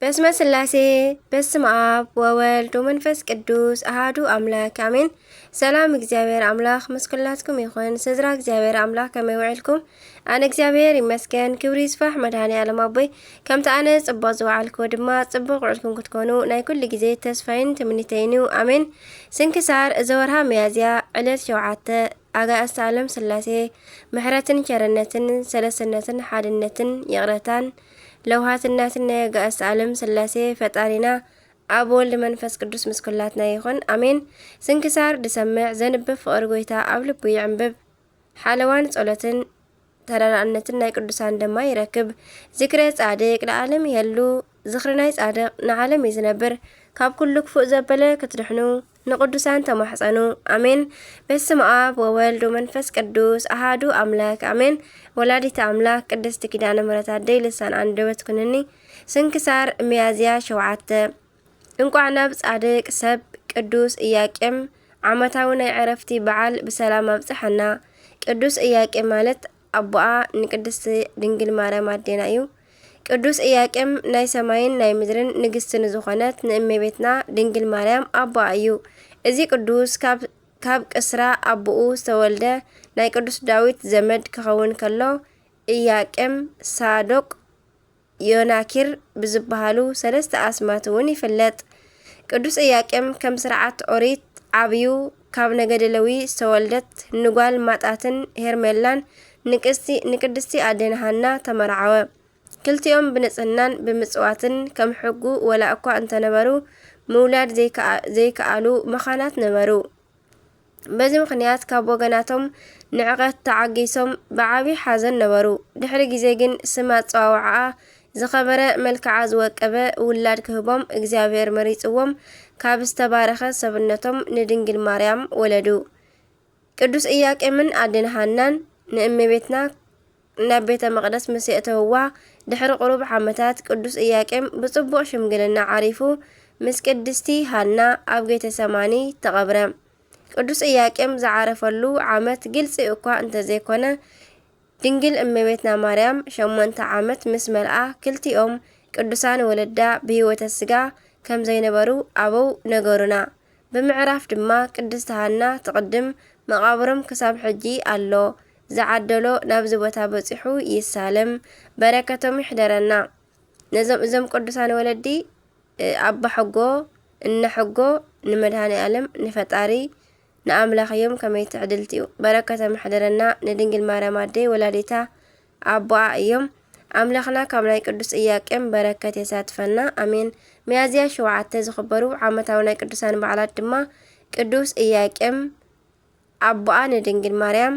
በስመ ስላሴ፣ በስመ ኣብ ወወልድ ወመንፈስ ቅዱስ ኣሃዱ ኣምላክ ኣሜን። ሰላም እግዚኣብሔር ኣምላክ ምስ ኩላትኩም ይኹን። ስድራ እግዚኣብሔር ኣምላክ ከመይ ውዕልኩም? ኣነ እግዚኣብሔር ይመስገን፣ ክብሪ ይስፋሕ መድኃኔ ዓለም ኣቦይ። ከምቲ ኣነ ጽቡቕ ዝወዓልክዎ ድማ ጽቡቕ ውዕልኩም ክትኮኑ ናይ ኩሉ ግዜ ተስፋይን ትምኒተይን እዩ። ኣሜን። ስንክሳር እዚ ወርሃ ሚያዝያ ዕለት ሸውዓተ። ኣጋእዝተ ዓለም ስላሴ ምሕረትን ቸርነትን ሰለስነትን ሓድነትን ይቕረታን ለውሃትነትን ናይ ኣጋእዝተ ዓለም ስላሴ ፈጣሪና ኣብ ወልድ መንፈስ ቅዱስ ምስ ኩላትና ይኹን፣ ኣሜን። ስንክሳር ድሰምዕ ዘንብብ ፍቕሪ ጎይታ ኣብ ልቡ ይዕንብብ። ሓለዋን ጸሎትን ተረዳእነትን ናይ ቅዱሳን ድማ ይረክብ። ዝክረ ጻድቅ ለዓለም ይሄሉ፣ ዝኽሪ ናይ ጻድቅ ንዓለም እዩ ዝነብር። ካብ ኩሉ ክፉእ ዘበለ ክትድሕኑ ንቅዱሳን ተማሕጸኑ። ኣሜን። በስመ ኣብ ወወልድ ወመንፈስ ቅዱስ ኣሃዱ ኣምላክ ኣሜን። ወላዲተ ኣምላክ ቅድስቲ ኪዳነ ምሕረት ኣደይ ልሳን ኣንደበት ኩንኒ። ስንክሳር ሚያዝያ ሸውዓተ። እንቋዕ ናብ ጻድቅ ሰብ ቅዱስ ኢያቄም ዓመታዊ ናይ ዕረፍቲ በዓል ብሰላም ኣብጽሐና። ቅዱስ ኢያቄም ማለት ኣቦኣ ንቅድስቲ ድንግል ማርያም ኣዴና እዩ። ቅዱስ ኢያቄም ናይ ሰማይን ናይ ምድርን ንግስቲ ንዝኾነት ንእመቤትና ድንግል ማርያም ኣቦኣ እዩ። እዚ ቅዱስ ካብ፣ ካብ ቅስራ ኣቦኡ ዝተወልደ ናይ ቅዱስ ዳዊት ዘመድ ክኸውን ከሎ፣ ኢያቄም፣ ሳዶቅ፣ ዮናኪር ብዝበሃሉ ሰለስተ ኣስማት እውን ይፍለጥ። ቅዱስ ኢያቄም ከም ስርዓት ኦሪት ዓብዩ ካብ ነገደ ሌዊ ዝተወልደት ንጓል ማጣትን ሄርሜላን ንቅስቲ-፣ ንቅድስቲ ኣዴና ሃና ተመርዓወ። ክልቲኦም ብንጽህናን ብምጽዋትን ከም ሕጉ ወላ እኳ እንተነበሩ፣ ምውላድ ዘይከኣ-፣ ዘይከኣሉ መኻናት ነበሩ። በዚ ምኽንያት ካብ ወገናቶም ንዕቀት ተዓጊሶም ብዓቢ ሓዘን ነበሩ። ድሕሪ ግዜ ግን ስም ኣጸዋውዓኣ ዝኸበረ፣ መልክዓ ዝወቀበ ውላድ ክህቦም እግዚኣብሔር መሪጽዎም፣ ካብ ዝተባረኸ ሰብነቶም ንድንግል ማርያም ወለዱ። ቅዱስ ኢያቄምን ኣዴና ሃናን ንእመቤትና ናብ ቤተ መቕደስ ምስ የእተውዋ፣ ድሕሪ ቁሩብ ዓመታት ቅዱስ ኢያቄም ብጽቡቕ ሽምግልና ዓሪፉ ምስ ቅድስቲ ሃና ኣብ ጌተሰማኒ ተቐብረ። ቅዱስ ኢያቄም ዝዓረፈሉ ዓመት ግልጺ እኳ እንተዘይኮነ፣ ድንግል እመቤትና ማርያም ሸሞንተ ዓመት ምስ መልኣ፣ ክልቲኦም ቅዱሳን ወለዳ ብህይወተ ስጋ ከም ዘይነበሩ ኣበው ነገሩና። ብምዕራፍ ድማ ቅድስቲ ሃና ትቕድም፣ መቓብሮም ክሳብ ሕጂ ኣሎ፣ ዝዓደሎ ናብዚ ቦታ በጺሑ ይሳለም፣ በረከቶም ይሕደረና። ነዞም፣ እዞም ቅዱሳን ወለዲ፣ እ፣ ኣባ ሕጎ፣ እነ ሕጎ፣ ንመድኃኔ ዓለም፣ ንፈጣሪ፣ ንኣምላኽ እዮም። ከመይ ትዕድልቲ እዩ። በረከቶም ይሕደረና፣ ንድንግል ማርያም ኣደይ ወላዲታ ኣቦኣ እዮም። ኣምላኽና ካብ ናይ ቅዱስ ኢያቄም በረከት የሳትፈና። ኣሜን። ሚያዝያ ሸውዓተ ዝኽበሩ ዓመታዊ ናይ ቅዱሳን በዓላት ድማ ቅዱስ ኢያቄም ኣቦኣ ንድንግል ማርያም፣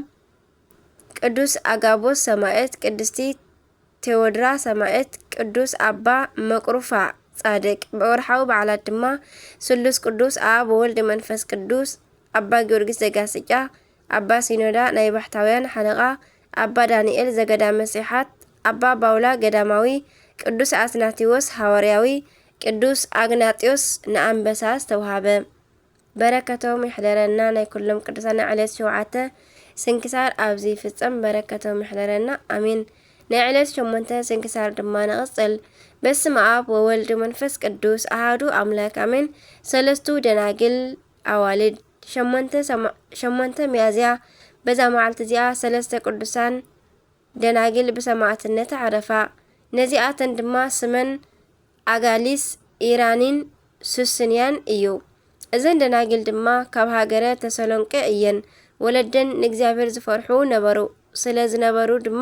ቅዱስ ኣጋቦስ ሰማዕት፣ ቅድስቲ ቴዎድራ ሰማዕት፣ ቅዱስ ኣባ መቅሩፋ ጻድቅ። ብወርሓዊ በዓላት ድማ ስሉስ ቅዱስ ኣብ ወልድ መንፈስ ቅዱስ፣ ኣባ ጊዮርጊስ ዘጋስጫ፣ ኣባ ሲኖዳ ናይ ባሕታውያን ሓለቓ፣ ኣባ ዳንኤል ዘገዳመ ሲሓት፣ ኣባ ባውላ ገዳማዊ፣ ቅዱስ ኣትናቴዎስ ሃዋርያዊ፣ ቅዱስ ኣግናጢዮስ ንኣንበሳ ዝተውሃበ። በረከቶም ይሕደረና። ናይ ኩሎም ቅዱሳን ዕለት ሸውዓተ ስንክሳር ኣብዚ ይፍጸም። በረከቶም ይሕደረና። ኣሜን። ናይ ዕለት ሸሞንተ ስንክሳር ድማ ንቕጽል። በስመ ኣብ ወወልድ ወመንፈስ ቅዱስ ኣሃዱ ኣምላክ ኣሜን። ሰለስቱ ደናግል ኣዋልድ። ሸሞንተ ሰማ-፣ ሸሞንተ ሚያዝያ። በዛ መዓልቲ እዚኣ ሰለስተ ቅዱሳን ደናግል ብሰማዕትነት ዓረፋ። ነዚኣተን ድማ ስመን ኣጋሊስ፣ ኢራኒን ሱስንያን እዩ። እዘን ደናግል ድማ ካብ ሃገረ ተሰሎንቄ እየን። ወለደን ንእግዚኣብሔር ዝፈርሑ ነበሩ። ስለ ዝነበሩ ድማ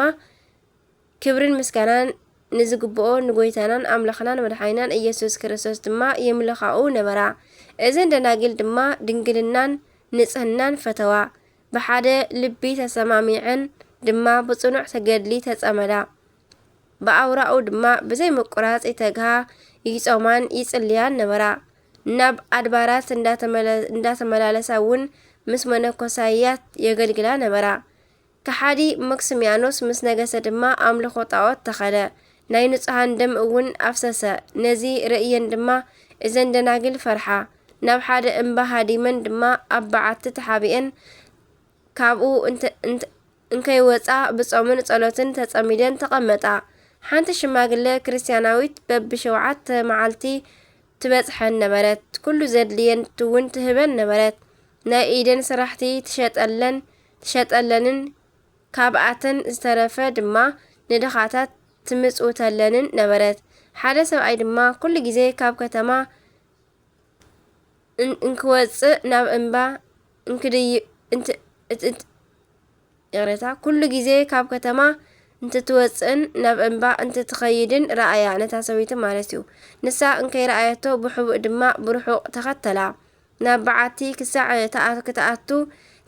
ክብርን ምስጋናን ንዝግብኦ ንጎይታናን ኣምላኽናን መድሓኒናን ኢየሱስ ክርስቶስ ድማ የምልኻኡ ነበራ። እዘን ደናግል ድማ ድንግልናን ንጽህናን ፈተዋ። ብሓደ ልቢ ተሰማሚዐን ድማ ብጽኑዕ ተገድሊ ተጸመዳ። ብኣውራኡ ድማ ብዘይ ምቁራጽ ይተግሃ፣ ይጾማን ይጽልያን ነበራ። ናብ ኣድባራት እንዳተመለ-፣ እንዳተመላለሳ እውን ምስ መነኮሳያት የገልግላ ነበራ። ከሓዲ መክስሚያኖስ ምስ ነገሰ ድማ ኣምልኾ ጣዖት ተኸለ፣ ናይ ንጹሃን ደም እውን ኣፍሰሰ። ነዚ ርእየን ድማ እዘን ደናግል ፈርሓ። ናብ ሓደ እምባ ሃዲመን ድማ ኣብ በዓቲ ተሓቢኤን ካብኡ እንተ-፣ እንተ-፣ እንከይወጻ ብጾምን ጸሎትን ተጸሚደን ተቐመጣ። ሓንቲ ሽማግለ ክርስትያናዊት በብሸውዓተ መዓልቲ ትበጽሐን ነበረት። ኩሉ ዘድልየን እውን ትህበን ነበረት። ናይ ኢደን ስራሕቲ ትሸጠለን፣ ትሸጠለንን ካብኣተን ዝተረፈ ድማ ንድኻታት ትምጽውተለንን ነበረት። ሓደ ሰብኣይ ድማ ኩሉ ግዜ ካብ ከተማ እን-፣ እንክወጽእ ናብ እምባ እንክድይ-፣ እንት-፣ እት-፣ እት-፣ ይቕሬታ፣ ኩሉ ግዜ ካብ ከተማ እንትትወጽእን ናብ እምባ እንትትኸይድን ረኣያ፣ ነታ ሰበይቲ ማለት እዩ። ንሳ እንከይረኣየቶ ብሕቡእ ድማ ብርሑቕ ተኸተላ። ናብ በዓቲ ክሳዕ ተኣ-፣ ክትኣቱ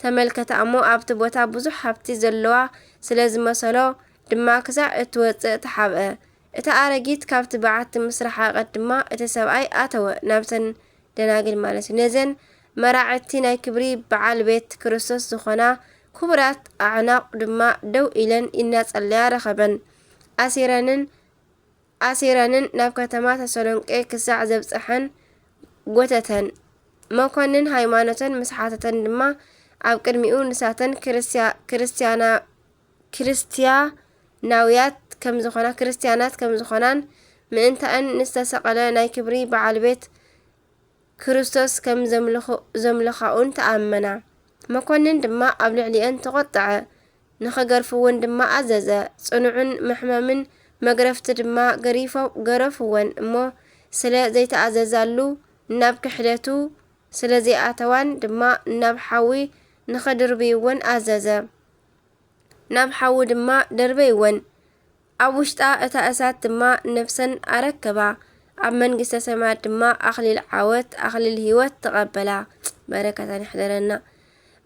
ተመልከታ እሞ ኣብቲ ቦታ ብዙሕ ሃብቲ ዘለዋ ስለ ዝመሰሎ ድማ ክሳዕ እትወጽእ ተሓብአ። እታ ኣረጊት ካብቲ በዓቲ ምስ ረሓቐት ድማ እቲ ሰብኣይ ኣተወ፣ ናብተን ደናግል ማለት እዩ። ነዘን መራዕቲ ናይ ክብሪ በዓል ቤት ክርስቶስ ዝኾና ክቡራት ኣዕናቕ ድማ ደው ኢለን እናጸለያ ረኸበን። ኣሲረንን ኣሲረንን ናብ ከተማ ተሰሎንቄ ክሳዕ ዘብጽሐን ጎተተን። መኮንን ሃይማኖተን ምስ ሓተተን ድማ ኣብ ቅድሚኡ ንሳተን ክርስትያ-፣ ክርስትያና-፣ ክርስትያናውያት ከም ዝኾና፣ ክርስትያናት ከም ዝኾናን ምእንታእን ንዝተሰቐለ ናይ ክብሪ በዓል ቤት ክርስቶስ ከም ዘምልኹ-፣ ዘምልኻኡን ተኣመና። መኮንን ድማ ኣብ ልዕሊአን ተቖጥዐ፣ ንኸገርፍወን ድማ ኣዘዘ። ጽኑዕን መሕመምን መግረፍቲ ድማ ገሪፎ-፣ ገረፍወን እሞ፣ ስለ ዘይተኣዘዛሉ፣ ናብ ክሕደቱ ስለ ዘይኣተዋን ድማ ናብ ሓዊ ንኸድርብይወን ኣዘዘ። ናብ ሓዊ ድማ ደርበይወን። ኣብ ውሽጣ እታ እሳት ድማ ነፍሰን ኣረከባ። ኣብ መንግስተ ሰማያት ድማ ኣኽሊል ዓወት፣ ኣኽሊል ህይወት ተቐበላ። በረከተን ይሕደረና።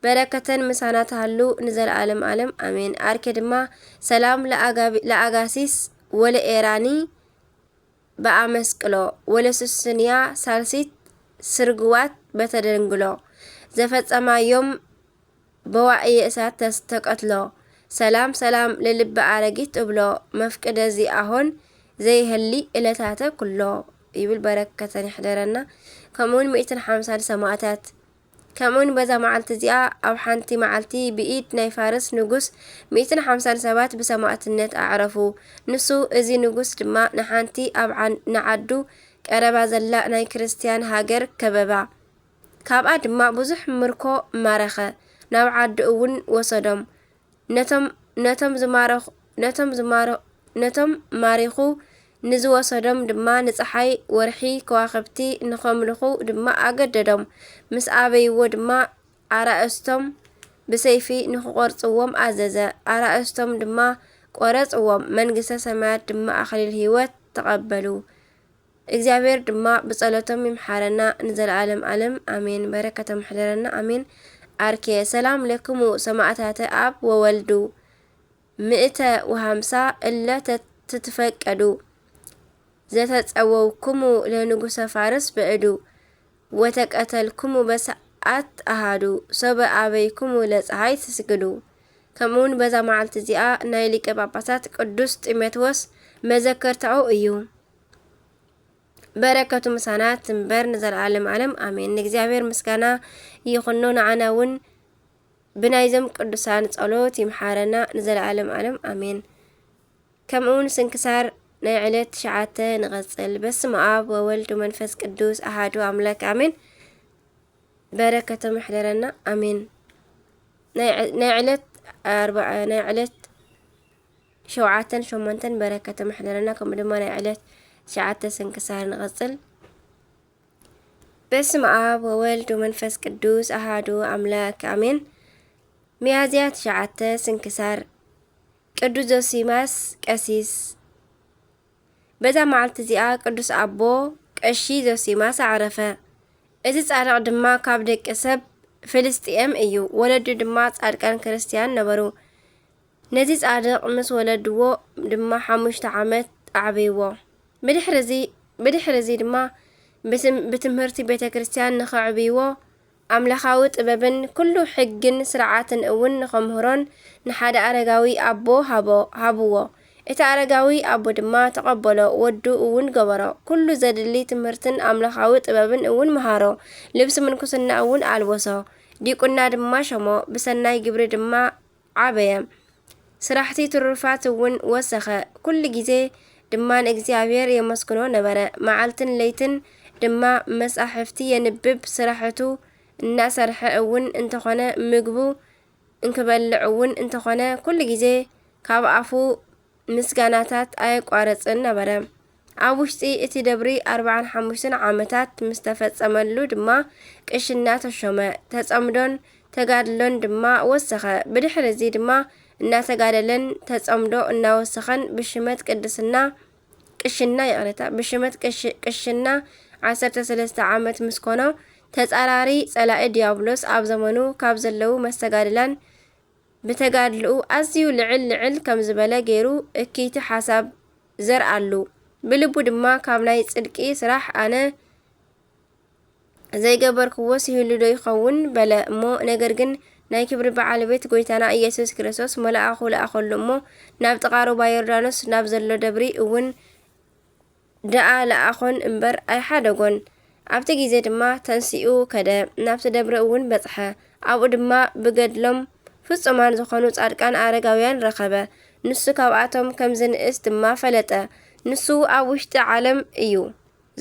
በረከተን ምሳና ትሃሉ ንዘለዓለም ዓለም ኣሜን። ኣርኬ ድማ ሰላም ለኣጋቢ-፣ ለኣጋሲስ ወለኤራኒ በኣመስቅሎ ወለስስንያ ሳልሲት ስርግዋት በተደንግሎ ዘፈጸማዮም በዋእየ እሳት ተስ-፣ ተቀትሎ። ሰላም ሰላም ለልቢ ኣረጊት እብሎ መፍቅደ ዚኣሆን ዘይሀሊ እለታተ ኩሎ ይብል። በረከተን ይሕደረና። ከምኡውን ሚእትን ሓምሳን ሰማእታት። ከምኡውን በዛ መዓልቲ እዚኣ ኣብ ሓንቲ መዓልቲ ብኢድ ናይ ፋርስ ንጉስ ሚእትን ሓምሳን ሰባት ብሰማእትነት ኣዕረፉ። ንሱ እዚ ንጉስ ድማ ንሓንቲ ኣብ ዓን-፣ ንዓዱ ቀረባ ዘላ ናይ ክርስትያን ሃገር ከበባ። ካብኣ ድማ ብዙሕ ምርኮ ማረኸ፣ ናብ ዓዱ እውን ወሰዶም። ነቶም፣ ነቶም ዝማረኹ-፣ ነቶም ዝማረ-፣ ነቶም ማሪኹ ንዝወሰዶም ድማ ንጸሓይ፣ ወርሒ፣ ከዋኽብቲ ንኸምልኹ ድማ ኣገደዶም። ምስ ኣበይዎ ድማ ኣራእስቶም ብሰይፊ ንኽቖርጽዎም ኣዘዘ። ኣራእስቶም ድማ ቆረጽዎም። መንግስተ ሰማያት ድማ ኣኽሊል ህይወት ተቐበሉ። እግዚኣብሔር ድማ ብጸሎቶም ይምሓረና ንዘለዓለም ዓለም ኣሜን። በረከቶም ይሕደረና ኣሜን። ኣርኬ ሰላም ለክሙ ሰማዕታተ ኣብ ወወልዱ ምእተ ወሃምሳ እለ ተ-፣ ትትፈቀዱ ዘተጸወውክሙ ለንጉሰ ፋርስ ብዕዱ ወተቀተልክሙ በሰዓት ኣሃዱ ሶበ ኣበይክሙ ለፀሃይ ትስግዱ። ከምኡውን በዛ መዓልቲ እዚኣ ናይ ሊቀ ጳጳሳት ቅዱስ ጢሞቴዎስ መዘከርታኡ እዩ። በረከቱ ምሳና ትንበር ንዘለዓለም ዓለም ኣሜን። ንእግዚኣብሔር ምስጋና ይኹኖ፣ ንዓና እውን ብናይዞም ቅዱሳን ጸሎት ይምሓረና ንዘለዓለም ዓለም ኣሜን። ከምኡውን ስንክሳር ናይ ዕለት ትሽዓተ ንቐጽል። በስመ ኣብ ወወልድ ወመንፈስ ቅዱስ ኣሃዱ ኣምላክ ኣሜን። በረከቶም ይሕደረና ኣሜን። ናይ ዕ-፣ ናይ ዕለት ኣርባዓ፣ ናይ ዕለት ሸውዓተን ሸሞንተን በረከቶም ይሕደረና፣ ከምኡ ድማ ናይ ዕለት ትሽዓተ ስንክሳር ንቐጽል። በስመ ኣብ ወወልድ ወመንፈስ ቅዱስ ኣሃዱ ኣምላክ ኣሜን። ሚያዝያ ትሽዓተ ስንክሳር ቅዱስ ዞሲማስ ቀሲስ። በዛ መዓልቲ እዚኣ ቅዱስ ኣቦ ቀሺ ዞሲማስ ኣዕረፈ። እዚ ጻድቕ ድማ ካብ ደቂ ሰብ ፍልስጥኤም እዩ። ወለዱ ድማ ጻድቃን ክርስትያን ነበሩ። ነዚ ጻድቕ ምስ ወለድዎ ድማ ሓሙሽተ ዓመት ኣዕበይዎ። ብድሕሪ እዚ፣ ብድሕሪ እዚ ድማ ብትም-፣ ብትምህርቲ ቤተ ክርስትያን ንኸዕብይዎ ኣምላኻዊ ጥበብን ኩሉ ሕግን ስርዓትን እውን ንኸምህሮን ንሓደ ኣረጋዊ ኣቦ ሃቦ-፣ ሃብዎ። እቲ ኣረጋዊ ኣቦ ድማ ተቐበሎ፣ ወዱ እውን ገበሮ። ኩሉ ዘድሊ ትምህርትን ኣምላኻዊ ጥበብን እውን መሃሮ። ልብሲ ምንኩስና እውን ኣልበሶ። ዲቁና ድማ ሸሞ። ብሰናይ ግብሪ ድማ ዓበየ። ስራሕቲ ትሩፋት እውን ወሰኸ። ኩሉ ግዜ ድማ ንእግዚኣብሔር የመስግኖ ነበረ። መዓልትን ለይትን ድማ መጻሕፍቲ የንብብ፣ ስራሕቱ እናሰርሐ እውን እንተኾነ ምግቡ እንክበልዕ እውን እንተኾነ ኩሉ ግዜ ካብ ኣፉ ምስጋናታት ኣየቋረጽን ነበረ። ኣብ ውሽጢ እቲ ደብሪ ኣርባዓን ሓሙሽተን ዓመታት ምስ ተፈጸመሉ ድማ ቅሽና ተሾመ። ተጸምዶን ተጋድሎን ድማ ወሰኸ። ብድሕሪ እዚ ድማ እናተጋደለን ተጸምዶ እናወሰኸን ብሽመት ቅድስና ቅሽና ይቕሬታ ብሽመት ቅሽ- ቅሽና ዓሰርተ ሰለስተ ዓመት ምስ ኮኖ ተጻራሪ ጸላኢ ዲያብሎስ ኣብ ዘመኑ ካብ ዘለዉ መስተጋድላን ብተጋድልኡ ኣዝዩ ልዕል ልዕል ከም ዝበለ ገይሩ እክይቲ ሓሳብ ዘርኣሉ። ብልቡ ድማ ካብ ናይ ጽድቂ ስራሕ ኣነ ዘይገበርክዎስ ይህሉ ዶ ይኸውን በለ እሞ፣ ነገር ግን ናይ ክብሪ በዓል ቤት ጎይታና ኢየሱስ ክርስቶስ መልኣኹ ለኣኸሉ እሞ፣ ናብ ጥቓ ሩባ ዮርዳኖስ ናብ ዘሎ ደብሪ እውን ደኣ ለኣኾን እምበር ኣይሓደጎን። ኣብቲ ግዜ ድማ ተንሲኡ ከደ፣ ናብቲ ደብሪ እውን በጽሐ። ኣብኡ ድማ ብገድሎም ፍጹማን ዝኾኑ ጻድቃን ኣረጋውያን ረኸበ። ንሱ ካብኣቶም ከም ዝንእስ ድማ ፈለጠ። ንሱ ኣብ ውሽጢ ዓለም እዩ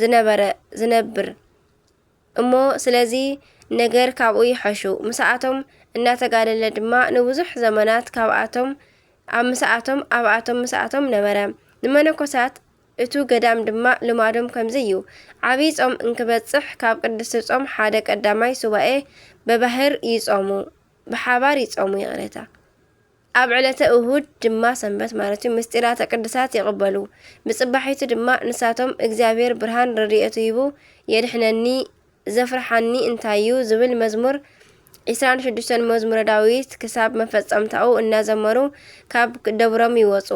ዝነበረ ዝነብር እሞ፣ ስለዚ ነገር ካብኡ ይሐሹ። ምስኣቶም እናተጋደለ ድማ ንብዙሕ ዘመናት ካብኣቶም ኣብ ምስኣቶም ኣብኣቶም ምስኣቶም ነበረ። ንመነኮሳት እቱ ገዳም ድማ ልማዶም ከምዚ እዩ። ዓብዪ ጾም እንክበጽሕ ካብ ቅድስቲ ጾም ሓደ ቀዳማይ ሱባኤ በባህር ይጾሙ፣ ብሓባር ይጾሙ፣ ይቕሬታ። ኣብ ዕለተ እሁድ ድማ ሰንበት ማለት እዩ፣ ምስጢራተ ቅዱሳት ይቕበሉ። ብጽባሒቱ ድማ ንሳቶም እግዚኣብሔር ብርሃን ረድኤቱ ሂቡ የድሕነኒ፣ ዘፍርሓኒ እንታይ እዩ ዝብል መዝሙር ዒስራን ሽዱሽተን መዝሙረ ዳዊት ክሳብ መፈጸምታኡ እናዘመሩ ካብ ደብሮም ይወጹ።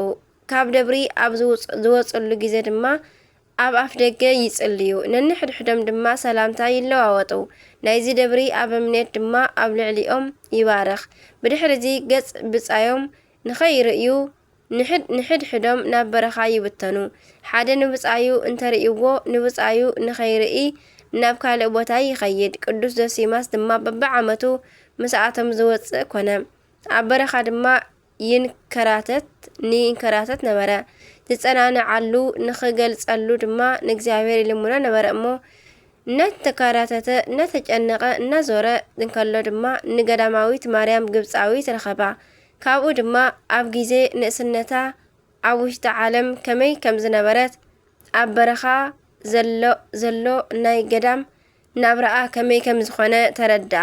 ካብ ደብሪ ኣብ ዝውጽ- ዝወጽሉ ግዜ ድማ ኣብ ኣፍ ደገ ይጽልዩ፣ ነንሕድሕዶም ድማ ሰላምታ ይለዋወጡ። ናይዚ ደብሪ ኣበምኔት ድማ ኣብ ልዕሊኦም ይባርኽ። ብድሕርዚ ገጽ ብጻዮም ንኸይርእዩ ንሕድ ንሕድሕዶም ናብ በረኻ ይብተኑ። ሓደ ንብጻዩ እንተርእይዎ ንብጻዩ ንኸይርኢ ናብ ካልእ ቦታ ይኸይድ። ቅዱስ ዞሲማስ ድማ በብዓመቱ ምስኣቶም ዝወጽእ ኮነ። ኣብ በረኻ ድማ ይንከራተት ንይንከራተት ነበረ። ዝጸናንዓሉ ንኽገልጸሉ ድማ ንእግዚኣብሔር ይልምኖ ነበረ እሞ እናተካራተተ እናተጨነቐ እናዞረ እንከሎ ድማ ንገዳማዊት ማርያም ግብጻዊት ረኸባ። ካብኡ ድማ ኣብ ግዜ ንእስነታ ኣብ ውሽጢ ዓለም ከመይ ከም ዝነበረት ኣብ በረኻ ዘሎ ዘሎ ናይ ገዳም ናብራኣ ከመይ ከም ዝኾነ ተረድኣ።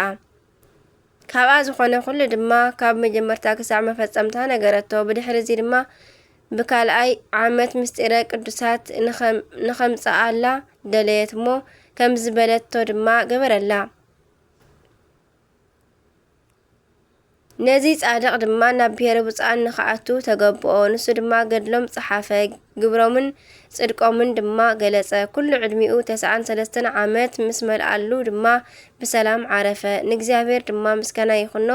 ካብኣ ዝኾነ ኩሉ ድማ ካብ መጀመርታ ክሳዕ መፈጸምታ ነገረቶ። ብድሕሪ እዚ ድማ ብካልኣይ ዓመት ምስጢረ ቅዱሳት ንኸም- ንኸምጽኣላ ደለየት እሞ ከም ዝበለቶ ድማ ገበረላ። ነዚ ጻድቕ ድማ ናብ ብሔረ ብፁዓን ንኽኣቱ ተገብኦ። ንሱ ድማ ገድሎም ጸሓፈ፣ ግብሮምን ጽድቆምን ድማ ገለጸ። ኩሉ ዕድሚኡ ተስዓን ሰለስተን ዓመት ምስ መልኣሉ ድማ ብሰላም ዓረፈ። ንእግዚኣብሔር ድማ ምስጋና ይኹኖ፣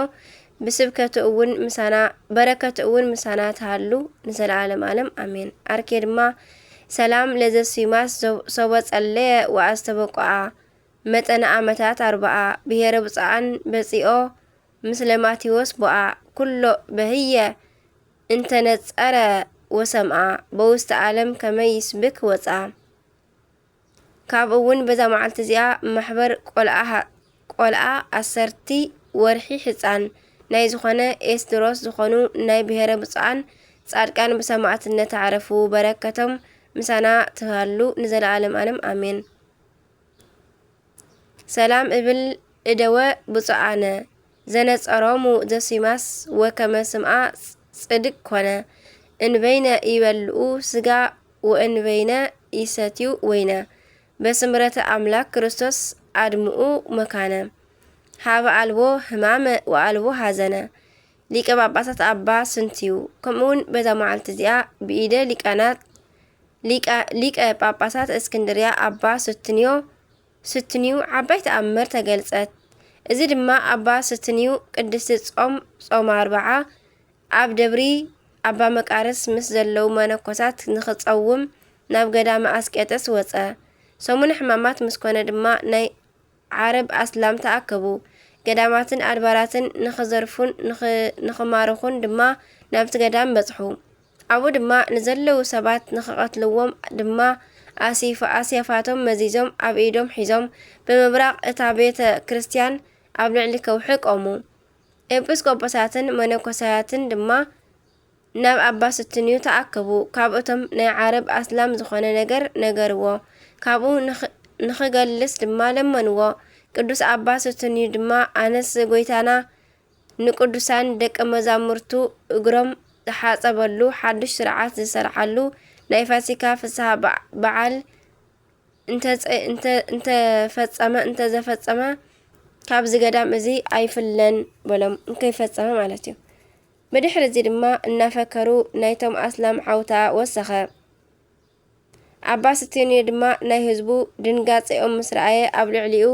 ብስብከቱ እውን ምሳና፣ በረከቱ እውን ምሳና ትሃሉ ንዘለዓለም ዓለም ኣሜን። ኣርኬ ድማ ሰላም ለዘሲማስ ሶበ ጸለየ ወኣስተበቆኣ መጠነ ዓመታት ኣርብዓ ብሔረ ብፁዓን በጺኦ ምስለ ማቴዎስ ቦኣ ኩሎ በህየ እንተነጸረ ወሰምኣ በውስተ ዓለም ከመይ ይስብክ ወጻ። ካብ እውን በዛ መዓልቲ እዚኣ ማሕበር ቆልዓ ሃ- ቆልዓ ኣሰርቲ ወርሒ ሕፃን ናይ ዝኾነ ኤስድሮስ ዝኾኑ ናይ ብሔረ ብፁዓን ጻድቃን ብሰማዕትነት ኣዕረፉ። በረከቶም ምሳና ትሃሉ ንዘለዓለም ዓለም ኣሜን። ሰላም እብል እደወ ብፁዓነ ዘነጸሮሙ ዘሲማስ ወከመ ስምዓ ጽድቅ ኮነ። እንበይነ ይበልኡ ስጋ ወእንበይነ ይሰትዩ ወይነ። በስምረተ ኣምላክ ክርስቶስ ኣድምኡ መካነ። ሃበ ኣልቦ ህማመ ወኣልቦ ሃዘነ። ሊቀ ጳጳሳት ኣባ ስንትዩ። ከምኡውን በዛ መዓልቲ እዚኣ ብኢደ ሊቃናት ሊቀ ሊቀ ጳጳሳት እስክንድርያ ኣባ ሱስንዮ ሱስንዩ ዓባይ ተኣምር ተገልጸት። እዚ ድማ ኣባ ሱስንዩ ቅድስቲ ጾም ጾመ ኣርብዓ ኣብ ደብሪ ኣባ መቃርስ ምስ ዘለዉ መነኮሳት ንኽጸውም ናብ ገዳመ ኣስቄጥስ ወጸ። ሰሙነ ሕማማት ምስ ኮነ ድማ ናይ ዓረብ ኣስላም ተኣከቡ። ገዳማትን ኣድባራትን ንኽዘርፉን ንኽ- ንኽማርኹን ድማ ናብቲ ገዳም በጽሑ። ኣብኡ ድማ ንዘለዉ ሰባት ንኽቐትልዎም ድማ ኣሲፍ-፣ ኣስያፋቶም መዚዞም ኣብ ኢዶም ሒዞም ብምብራቕ እታ ቤተ ክርስቲያን ኣብ ልዕሊ ከውሒ ቆሙ። ኤጲስቆጶሳትን መነኮሳያትን ድማ ናብ ኣባ ስትንዩ ተኣከቡ። ካብ እቶም ናይ ዓረብ ኣስላም ዝኾነ ነገር ነገርዎ። ካብኡ ንኽ-፣ ንኽገልስ ድማ ለመንዎ። ቅዱስ ኣባ ስትንዩ ድማ ኣነስ ጎይታና ንቅዱሳን ደቀ መዛሙርቱ እግሮም ዝሓጸበሉ ሓዱሽ ስርዓት ዝሰርዓሉ ናይ ፋሲካ ፍስሓ በ-፣ በዓል እንተ-፣ እንተ-፣ እንተፈጸመ፣ እንተዘፈጸመ ካብዚ ገዳም እዚ ኣይፍለን በሎም፣ እንከይፈጸመ ማለት እዩ። ብድሕሪ እዚ ድማ እናፈከሩ ናይቶም ኣስላም ዓውታ ወሰኸ። ኣባ ስቴንዮ ድማ ናይ ህዝቡ ድንጋጼኦም ምስ ረኣየ፣ ኣብ ልዕሊኡ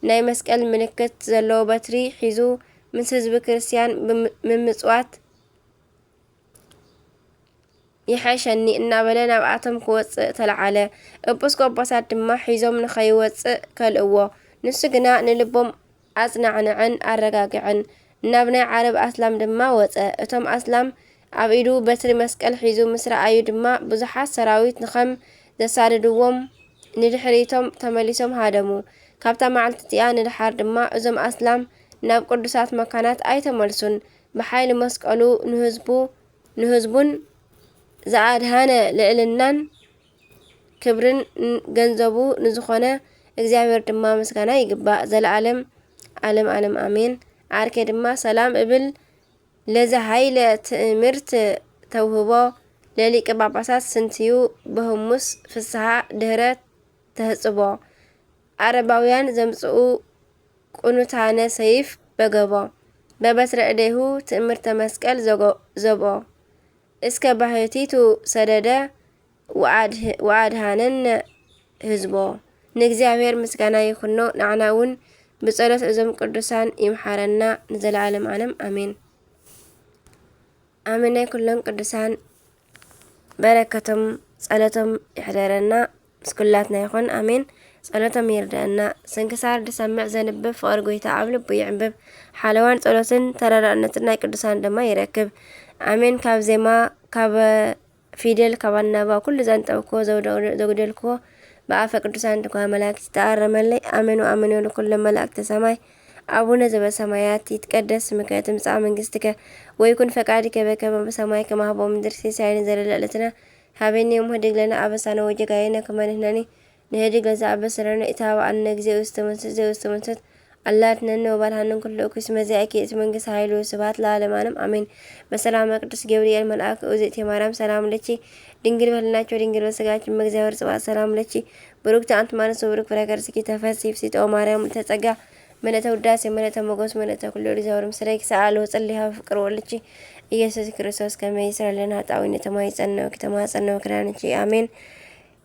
ናይ መስቀል ምልክት ዘለዎ በትሪ ሒዙ ምስ ህዝቢ ክርስትያን ብም-፣ ምምጽዋት ይሐሸኒ እናበለ ናብኣቶም ክወጽእ ተለዓለ። ኤጲስቆጶሳት ድማ ሒዞም ንኸይወጽእ ከልእዎ። ንሱ ግና ንልቦም ኣጽናዕንዐን ኣረጋግዐን። ናብ ናይ ዓረብ ኣስላም ድማ ወጸ። እቶም ኣስላም ኣብ ኢዱ በትሪ መስቀል ሒዙ ምስ ረኣዩ ድማ ብዙሓት ሰራዊት ንኸም ዘሳድድዎም ንድሕሪቶም ተመሊሶም ሃደሙ። ካብታ መዓልቲ እቲኣ ንደሓር ድማ እዞም ኣስላም ናብ ቅዱሳት መካናት ኣይተመልሱን። ብሓይሊ መስቀሉ ንህዝቡ፣ ንህዝቡን ዝኣድሃነ ልዕልናን ክብርን ገንዘቡ ንዝኾነ እግዚኣብሔር ድማ ምስጋና ይግባእ፣ ዘለዓለም ዓለም ዓለም ኣሜን። ዓርከይ ድማ ሰላም እብል፣ ለዘ ኃይለ ትእምርት ተውህቦ፣ ለሊቀ ጳጳሳት ስንትዩ በህሙስ ፍስሓ ድህረ ተህጽቦ፣ ዓረባውያን ዘምጽኡ ቁኑታነ ሰይፍ በገቦ፣ በበትረ እዴሁ ትእምርተ መስቀል ዘጎ-፣ ዘብኦ፣ እስከ ባህቲቱ ሰደደ ወኣድህ-፣ ወኣድሃነነ ህዝቦ። ንእግዚኣብሔር ምስጋና ይኹኖ፣ ንዓና እውን ብጸሎት እዞም ቅዱሳን ይምሓረና ንዘለዓለም ዓለም ኣሜን። ኣሜን። ናይ ኩሎም ቅዱሳን በረከቶም ጸሎቶም ይሕደረና፣ ምስ ኩላትና ይኹን። ኣሜን። ጸሎቶም ይርደአና። ስንክሳር ዝሰምዕ ዘንብብ ፍቕሪ ጎይታ ኣብ ልቡ ይዕንብብ። ሓለዋን ጸሎትን ተረዳእነትን ናይ ቅዱሳን ድማ ይረክብ። ኣሜን። ካብ ዜማ፣ ካብ ፊደል፣ ካብ ኣናባ ኩሉ ዘንጠብክዎ፣ ዘውደ-፣ ዘጉደልክዎ ብኣፈ ቅዱሳን ትጓሃ መላእክት ይተኣረመለይ። ኣሜን ወኣሜን ወለኩሎም መላእክተ ሰማይ። ኣቡነ ዘበሰማያት ይትቀደስ ስምከ ትምጻእ መንግስትከ ወይኩን ፈቃድከ በከመ በሰማይ ከማሁ በምድር። ሲሳየነ ዘለለ ዕለትነ ሀበነ ዮም ህድግ ለነ አበሳነ ወጌጋየነ ከመ ንሕነኒ ንህድግ ለዘአበሰ ለነ ኢታብአነ እግዚኦ ውስተ መንሱት ዘውስተ መንሱት አላ አድነነ ወባልሃነ ኩሉ እኩይ እስመ ዚአኪ ይእቲ መንግስት ኃይል ወስብሐት ለዓለመ ዓለም አሜን። በሰላመ ቅዱስ ገብርኤል መልአክ እግዝእትየ ማርያም ሰላም ለኪ ድንግል በህልናቸው ድንግል በስጋችን መግዚአብሔር ጽባሕ ሰላም ለኪ ብሩክት አንቲ ማንስ ወብሩክ ፍሬ ከርስኪ ተፈሲ ፍሲቶ ማርያም ተጸጋ ምልእተ ውዳሴ ምልእተ ሞገስ ምልእተ ኩሉ እግዚአብሔር ምስሌኪ ሰአል ወጽሊ ሀበ ፍቅር ወልድኪ ኢየሱስ ክርስቶስ ከመ ይስረይ ለነ ኃጣውኢነ ተማይጸነወኪ ተማጸነወ ክዳንኪ አሜን።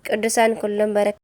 ቅዱሳን ኩሎም በረከ